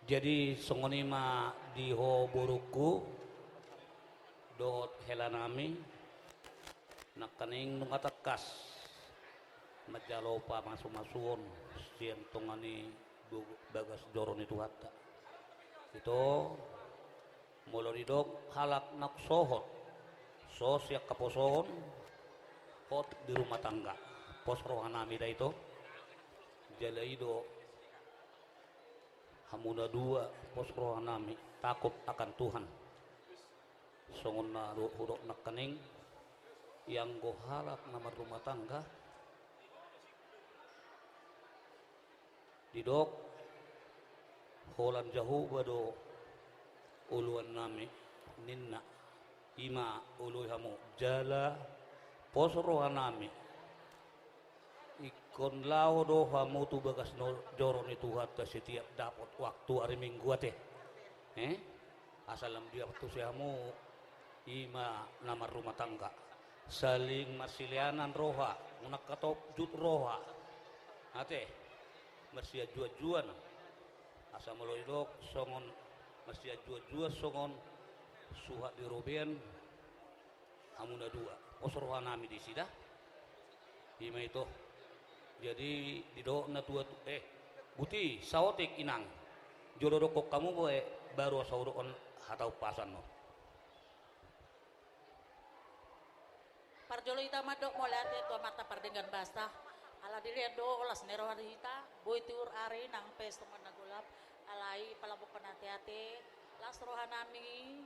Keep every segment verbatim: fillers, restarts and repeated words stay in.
Jadi songon i ma di ho borungku dohot helanami, nangkaning nunga tangkas manjalo pamasumasuon sian tonga ni bo-, bagas joro ni Tuhanta. Ito, molo didok halak na sohot, so sian haposoon, hot di rumah tangga. Pos rohanami da ito. Jala i do hamu na dua, pos rohanami, takut akan Tuhan. Songon na do hudok nangkaning, ianggo halak na marrumah tangga, didok, holan Jahowa do oloannami, ninna, i ma oloi hamu, jala pos rohanami. Ingkon laho do hamu tu bagas no-, joro ni Tuhanta setiap dapot waktu ari Minggu ate. Eh? Asa lam diaptusi hamu, i ma na marrumah tangga. Saling marsileanan roha, unang hatop jut roha. Ate, marsianjuanjuan. Asa molo didok songon marsianjuanjuan songon suhat di robean, hamu na dua. Pos rohanami disi da. I ma ito. Jadi didok na tua tu-, eh, Buti, saotik inang. Jolo dokkon hamu boe, baru asa hudokkon hata umpasan on. Parjolo hita mandok mauliate tu Amanta Pardenggan Basa. Ala dilehon do las ni roha di hita, boi tiur ari nang pe songon na golap, alai palambuhon ateate, las rohanami,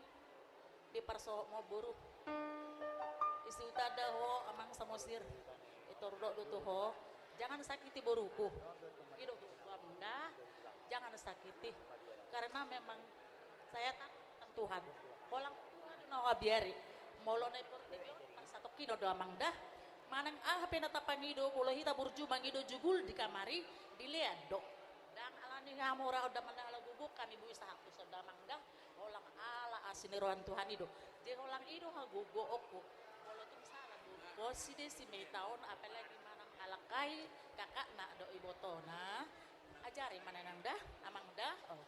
diparsohot ma boru. Isi hutanda ho Amang Samosir. Ito hudok do tu ho, jangan sakiti boruku. I do tu amang da, jangan sakiti. Karena memang saya takut akan Tuhan. Holan Tuhan do na huabiari. Molo na i portibi on, parsatongkinon do amang da. Manang aha pe na tapangido, molo hita burju mangido jugul di kamari, dilehon do. Ndang alani hamu ra on da manang ala gogo, hami boi sahat tu son da amang da. Holan ala asi ni roha ni Tuhan i do. Jadi holan i do hagogoonku. Molo tung sala gogo si de si Meta on, apalagi manang halak ai, kakakna dohot ibotona. Ajari ma inang da, amang da. Oh.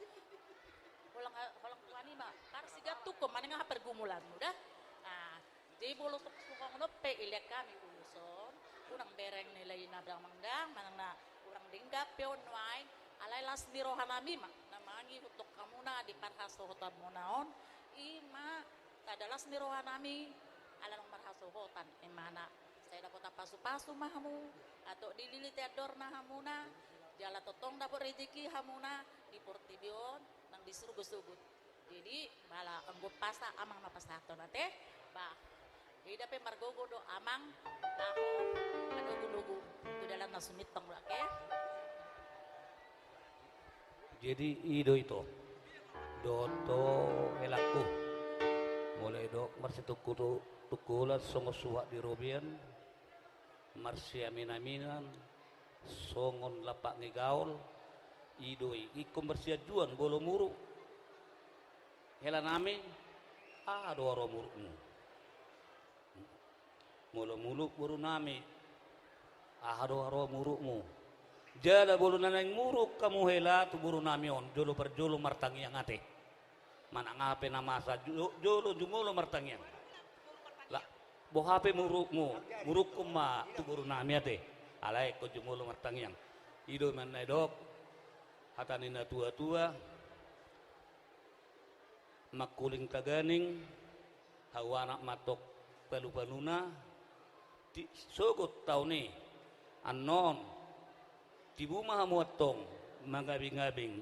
Holan, holan Tuhan i ma. Parsigantunghon manang aha pergumulanmu da. Ah, jadi molo tung songon on pe dilehon hami ulos on, unang bereng nilai na amang da, manang na hurang denggan pe on nuaeng, alai las ni rohanami ma na mangihuthon hamuna di parhasohotanmuna on, i ma tanda las ni rohanami, ala naung marhasohotan, i ma na sai dapotan pasupasu ma hamu, atau dililiti andorna hamuna, jala tongtong dapot rejeki hamuna di portibi on nang di surgo sogot. Jadi, molo anggo umpasa amang ma pasahathon ate, bah. Jadi, ida pe margogo do amang, laho, manogunogu tu dalan na sumintong, oke? Jadi, i do ito. Dohot ho helangku. Molo didok marsitungkutungkulan songon suhat di robean, marsiaminaminan songon lapak ni gaol, i do i. Ingkon marsianjuan molo muruk. Helanami, aha do haroa murukmu? Molo muruk borunami, aha do haroa murukmu? Jala molo na naeng muruk hamu hela tu borunami on, jolo parjolo martangiang ate. Manang aha pe na masa jo-, jolo jumolo martangiang. Lah, boha pe murukmu, murukhon ma tu borunami ate. Alai ingkon jumolo martangiang. I do umbahen na didok hata ni na tuatua, mangkuling taganing, hau anak ma antong palupaluna, di sogot taon i, annon, tibu ma hamu antong mangabingabing,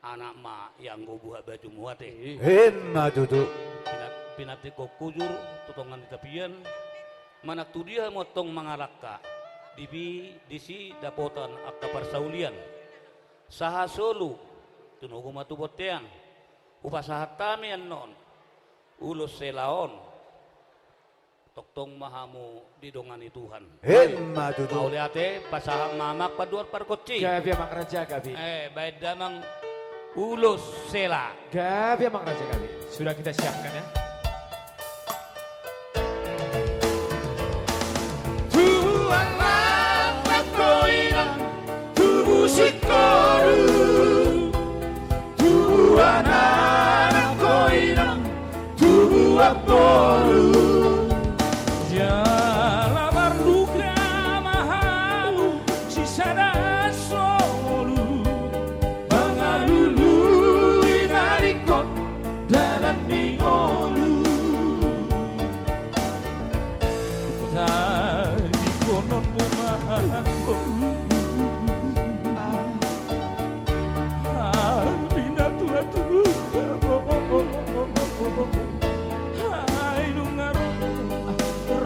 anak ma ianggo buha bajumu ate. Emma tutu. Pinat-, pinantikhon hujur tu tonga ni tapian, manang tu dia hamu antong mangalangka, dibi-, disi dapotan angka parsaulian. Sahat solu, tinogu ma tu bontean, hupasahat hami annon ulos hela on. Tongtong ma hamu didongani Tuhan. Emma tutu. Mauliate, pasahat ma amang panduan pargonsi. Gabe amang raja, gabe. Eh, baen damang ulos hela. Gabe amang raja, gabe. Sudah kita siapkan ya. Tuhan ma pangkoinan, tubu singkoru. Boru. Jala marluka ma hamu sisada solu, mangalului na ringkot dalan ni ngolu. Tadingkononmu ma boru. Hami na tuatua, ai nunga ro,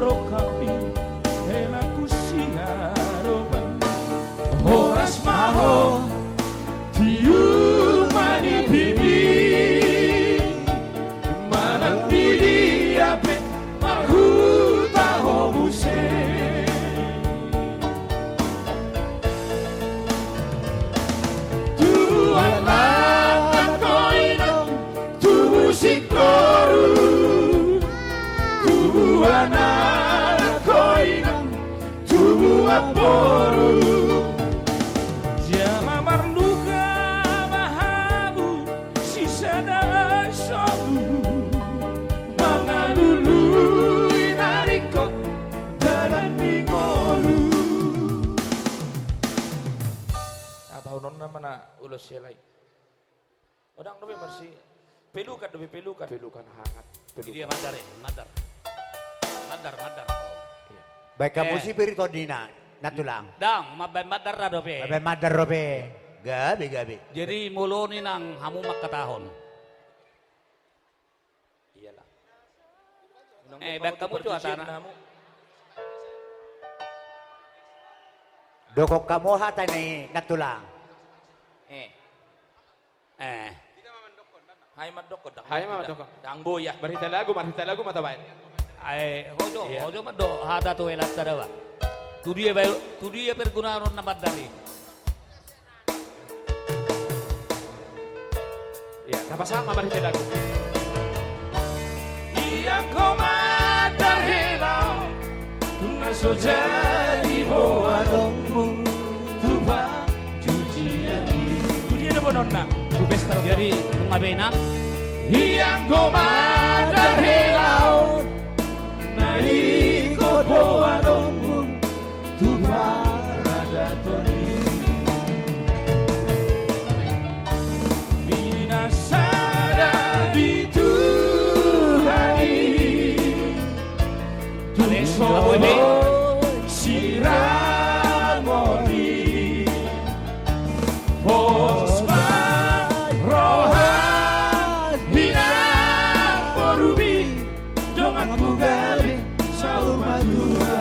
ro hami, helaku siaroban. Horas ma ho, tiup ma di pipi, manang di dia pe, marhuta ho muse. Tubuan anak ho inang, tubu singkoru. Tubuan anak ho inang, tubuan boru. Jala marluka ma hamu sisada solu, mangalului na ringkot dalan ni ngolu. Apa unonna mana ulos selai? Odang dope marsi. Pelukan dope, pelukan. Pelukan hangat. Pelukan. Dia mandar, eh, mandar. Mandar, mandar. Iya. Baik, kamu si Piri Tondina, Nantulang. Dang, mambaen mandar ra dope. Mambaen mandar dope. Gabe, gabe. Jadi molo ni nang hamu mangkatahon. Iyalah. Eh, baen hamu tu hatana. Dokon hamu hata ni Nantulang. Eh. Eh. Hai mandokkon, dang. Hai mandokkon. Dang boya. Marhite lagu, marhite lagu ma tabaen. Ai, hojo, hojo mandok hata tu helanta da ba. Tu dia bae, tu dia pergunaon na mandar i. Iya, tapasama marhite lagu. Ia ho mandar hela on, na so jadi boanonmu tu panjujian i. Tu dia do boanonna? Tu pesta. Jadi nunga bena. Ia ho mandar hela on, na ingkon boanonmu tu paradaton i. Binasada di Tuhan i. Tung so boi siramoti. Pos ma roha ni namboru i. Donganku gabe saur matua.